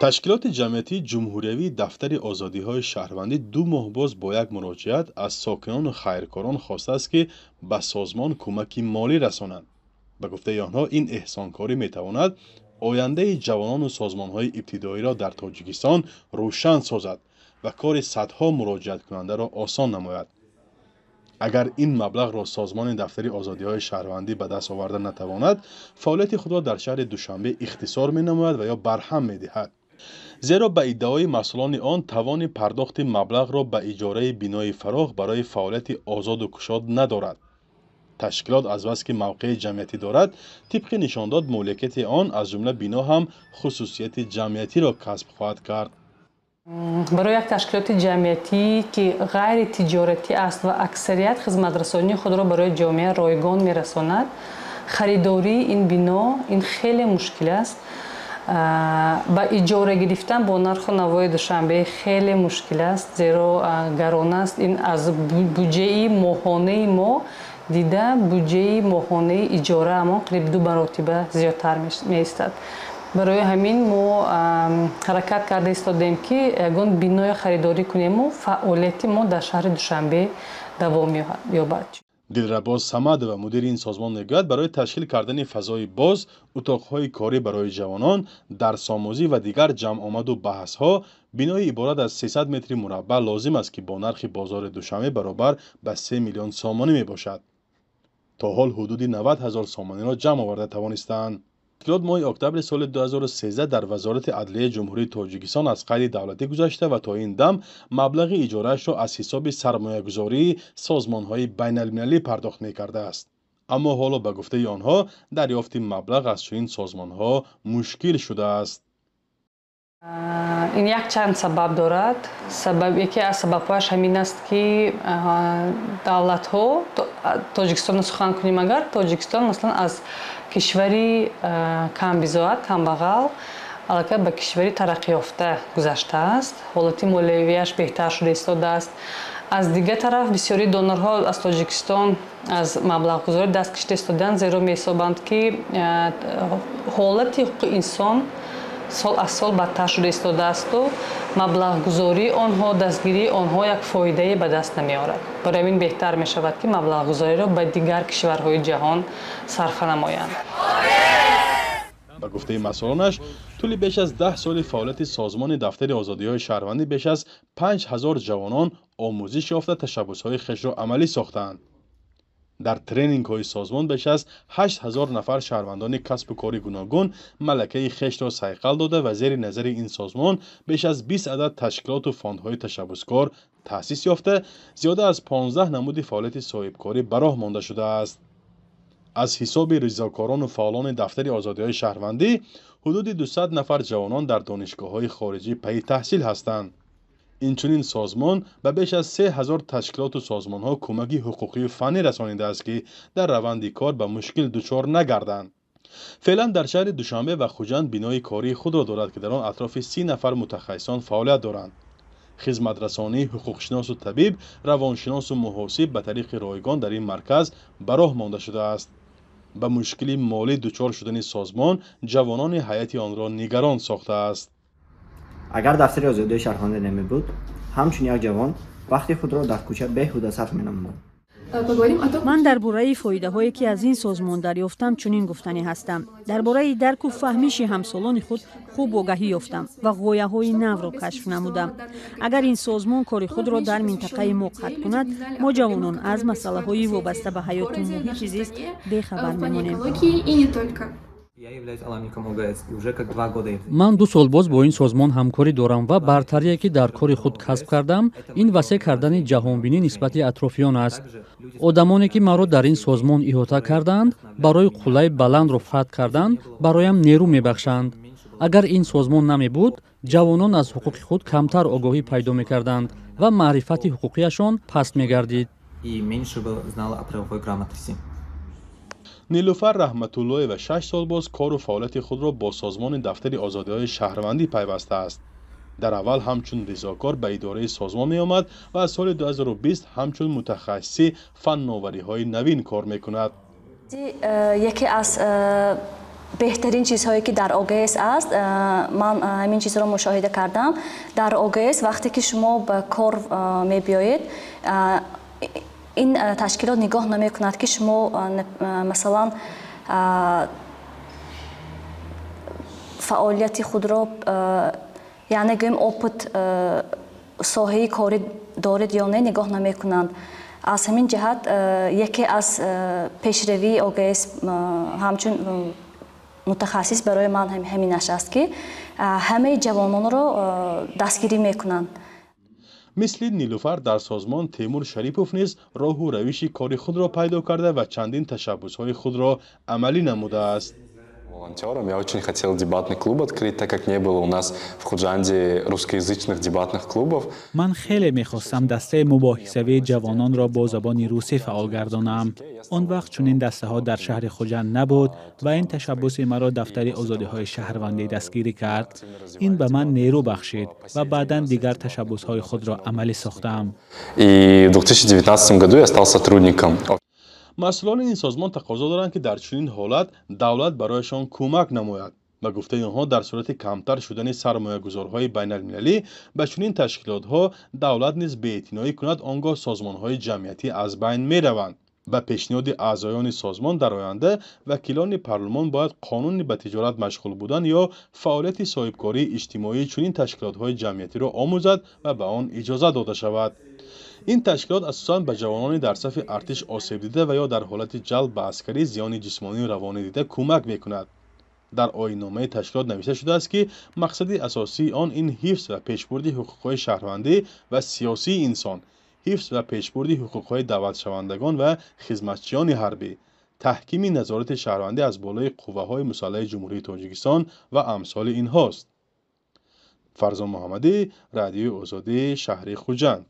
Ташкилоти ҷамъиятии ҷумҳуриявии Дафтари озодиҳои шаҳрвандӣ 2 моҳ боз бо як муроҷиат аз сокинону хайркорон хостааст, ки ба созмон кӯмаки молӣ расонанд. Ба гуфтаи онҳо, ин эҳсонкорӣ метавонад ояндаи ҷавонону созмонҳои ибтидоиро дар Тоҷикистон рӯшан созад ва кори садҳо муроҷиаткунандаро осон намояд. Агар ин маблағро созмони Дафтари озодиҳои шаҳрвандӣ ба даст оварда натавонад, фаъолияти худро дар шаҳри Душанбе ихтисор менамояд ва ё барҳам медиҳад, зеро ба иддаои масъулони он тавони пардохти маблағро ба иҷораи бинои фарох барои фаъолияти озоду кушод надорад. Ташкилот азбаски мавқеи ҷамъиятӣ дорад, тибқи нишондод моликияти он, аз ҷумла бино ҳам, хусусияти ҷамъиятиро касб хоҳад кард. Барои як ташкилоти ҷамъиятӣ, ки ғайритиҷоратӣ аст ва аксарият хизматрасонии худро барои ҷомеа ройгон мерасонад, харидории ин бино ин хеле мушкил аст. Ба иҷора гирифтан бо нарху навои Душанбе хеле мушкил аст, зеро гарон аст. Ин аз буҷаи моҳонаи мо дида, буҷаи моҳонаи иҷораамон қариб ду маротиба зиёдтар меистад. Барои ҳамин мо ҳаракат карда истодем, ки ягон биное харидорӣ кунему фаъолияти мо дар шаҳри Душанбе давом ёбад. Дилрабоз Самадова, мудири ин созмон, мегӯяд, барои ташкил кардани фазои боз, утоқҳои корӣ барои ҷавонон, дарсомӯзӣ ва дигар ҷамъомаду баҳсҳо бинои иборат аз 300 метри мураббаъ лозим аст, ки бо нархи бозори Душанбе баробар ба 3 миллион сомонӣ мебошад. То ҳол ҳудуди 90 ҳазор сомониро ҷамъ оварда тавонистаанд. Ташкилот моҳи октябри соли 2013 дар Вазорати адлияи Ҷумҳурии Тоҷикистон аз қайди давлатӣ гузашта ва то ин дам маблағи иҷораашро аз ҳисоби сармоягузории созмонҳои байналмилалӣ пардохт мекардааст. Аммо ҳоло, ба гуфтаи онҳо, дарёфти маблағ аз чунин созмонҳо мушкил шудааст. Ин якчанд сабаб дорад. Сабаб, яке аз сабабҳояш ҳамин аст, ки давлатҳо, Тоҷикистонро сухан кунем агар, Тоҷикистон, масалан, аз кишвари камбизоат, камбағал аллакай ба кишвари тараққиёфта гузаштааст, ҳолати молиявиаш беҳтар шуда истодааст. Аз дигар тараф, бисёри донорҳо аз Тоҷикистон аз маблағгузорӣ даст кашида истодаанд, зеро меҳисобанд, ки ҳолати ҳуқуқи инсон сол аз сол бадтар шуда истодаасту маблағгузории онҳо, дастгирии онҳо як фоидае ба даст намеорад. Барои ҳамин беҳтар мешавад, ки маблағгузориро ба дигар кишварҳои ҷаҳон сарфа намоянд. Ба гуфтаи масъулонаш, тӯли беш аз 10 соли фаъолияти созмони Дафтари озодиҳои шаҳрвандӣ беш аз 5000 ҷавонон омӯзиш ёфта, ташаббусҳои хешро амалӣ сохтаанд. Дар тренингҳои созмон беш аз 8000 нафар шаҳрвандони касбу кори гуногун малакаи хешро сайқал дода ва зери назари ин созмон беш аз 20 адад ташкилоту фондҳои ташаббускор таъсис ёфта, зиёда аз 15 намуди фаъолияти соҳибкорӣ ба роҳ монда шудааст. Аз ҳисоби ризокорону фаъолони Дафтари озодиҳои шаҳрвандӣ ҳудуди 200 нафар ҷавонон дар донишгоҳҳои хориҷӣ пайи таҳсил ҳастанд. Инчунин созмон ба беш аз 3000 ташкилоту созмонҳо кӯмаки ҳуқуқию фаннӣ расонидааст, ки дар раванди кор ба мушкил дучор нагарданд. Феълан дар шаҳри Душанбе ва Хуҷанд бинои кории худро дорад, ки дар он атрофи 30 нафар мутахассисон фаъолият доранд. Хизматрасонии ҳуқуқшиносу табиб, равоншиносу муҳосиб ба тариқи ройгон дар ин марказ ба роҳ монда шудааст. Ба мушкили молӣ дучор шудани созмон ҷавонони ҳайати онро нигарон сохтааст. Агар Дафтари озодии шаҳрвандӣ намебуд, ҳамчун як ҷавон вақти худро дар кӯча беҳуда сарф менамудам. Ман дар бораи фоидаҳое, ки аз ин созмон дарёфтам, чунин гуфтанӣ ҳастам: дар бораи дарку фаҳмиши ҳамсолони худ хуб огаҳӣ ёфтам ва ғояҳои навро кашф намудам. Агар ин созмон кори худро дар минтақаи мо қатъ кунад, мо, ҷавонон, аз масъалаҳои вобаста ба ҳаёту муҳити зист бехабар мемонем. Ман 2 сол боз бо ин созмон ҳамкорӣ дорам ва бартарие, ки дар кори худ касб кардам, ин васеъ кардани ҷаҳонбинӣ нисбати атрофиён аст. Одамоне, ки маро дар ин созмон иҳота кардаанд, барои қуллаи баландро фатҳ кардан бароям нерӯ мебахшанд. Агар ин созмон намебуд, ҷавонон аз ҳуқуқи худ камтар огоҳӣ пайдо мекарданд ва маърифати ҳуқуқияшон паст мегардид. И меньше бы знала о правовой грамотности. Нилуфар Раҳматуллоева 6 сол боз кору фаъолияти худро бо созмони Дафтари озодиҳои шаҳрвандӣ пайвастааст. Дар аввал ҳамчун ризокор ба идораи созмон меомад ва аз соли 2020 ҳамчун мутахассиси фанновариҳои навин кор мекунад. Яке аз Беҳтарин чизҳое ки дар ОГС аст, ман ҳамин чизро мушоҳида кардам. Дар ОГС вақте ки шумо ба кор мебиёед, ин ташкилот нигоҳ намекунад, ки шумо, масалан, фаъолияти худро, яъне гӯем, опыт соҳаи корӣ доред ё не, нигоҳ намекунанд. Аз ҳамин ҷиҳат яке аз пешравии ОГС ҳамчун мутахассис барои ман ҳаминаш аст, ки ҳамаи ҷавононро дастгирӣ мекунанд. Мисли Нилуфар дар созмон Темур Шарипов низ роҳу равиши кори худро пайдо карда ва чандин ташаббусҳои худро амалӣ намудааст. Волонтером. Я очень хотел дебатный клуб открыть, так как не было у нас в Худжанде русскоязычных дебатных клубов. Ман хеле мехостам дастаи мубоҳисавии ҷавононро бо забони русӣ фаъол гардонам. Он вақт чунин дастаҳо дар шаҳри Хуҷанд набуд ва ин ташаббуси маро Дафтари озодиҳои шаҳрвандӣ дастгирӣ кард. Ин ба ман нерӯ бахшид ва баъдан дигар ташаббусҳои худро амалӣ сохтам. И в 2019 году я стал сотрудником. Масъулони ин созмон тақозо доранд, ки дар чунин ҳолат давлат барояшон кӯмак намояд. Ба гуфтаи онҳо, дар сурати камтар шудани сармоягузорҳои байналмилалӣ ба чунин ташкилотҳо, давлат низ беэътиноӣ кунад, он гоҳ созмонҳои ҷамъиятӣ аз байн мераванд. Ба пешниҳоди аъзоёни созмон, дар оянда вакилони парлумон бояд қонуни ба тиҷорат машғул будан ё фаъолияти соҳибкории иҷтимоии чунин ташкилотҳои ҷамъиятиро омӯзад ва ба он иҷоза дода шавад. Ин ташкилот асосан ба ҷавонони дар сафи артиш осебдида ва ё дар ҳолати ҷалб ба аскарӣ зиёни ҷисмонию равонӣ дида кӯмак мекунад. Дар оинномаи ташкилот навишта шудааст, ки мақсади асосии он ин ҳифз ва пешбурди ҳуқуқҳои шаҳрвандӣ ва сиёсии инсон, ҳифз ва пешбурди ҳуқуқҳои даъватшавандагон ва хизматчиёни ҳарбӣ, таҳкими назорати шаҳрвандӣ аз болои қувваҳои мусаллаҳи Ҷумҳурии Тоҷикистон ва амсоли инҳост. Фарзон Муҳаммадӣ, Радиои Озодӣ, шаҳри Хуҷанд.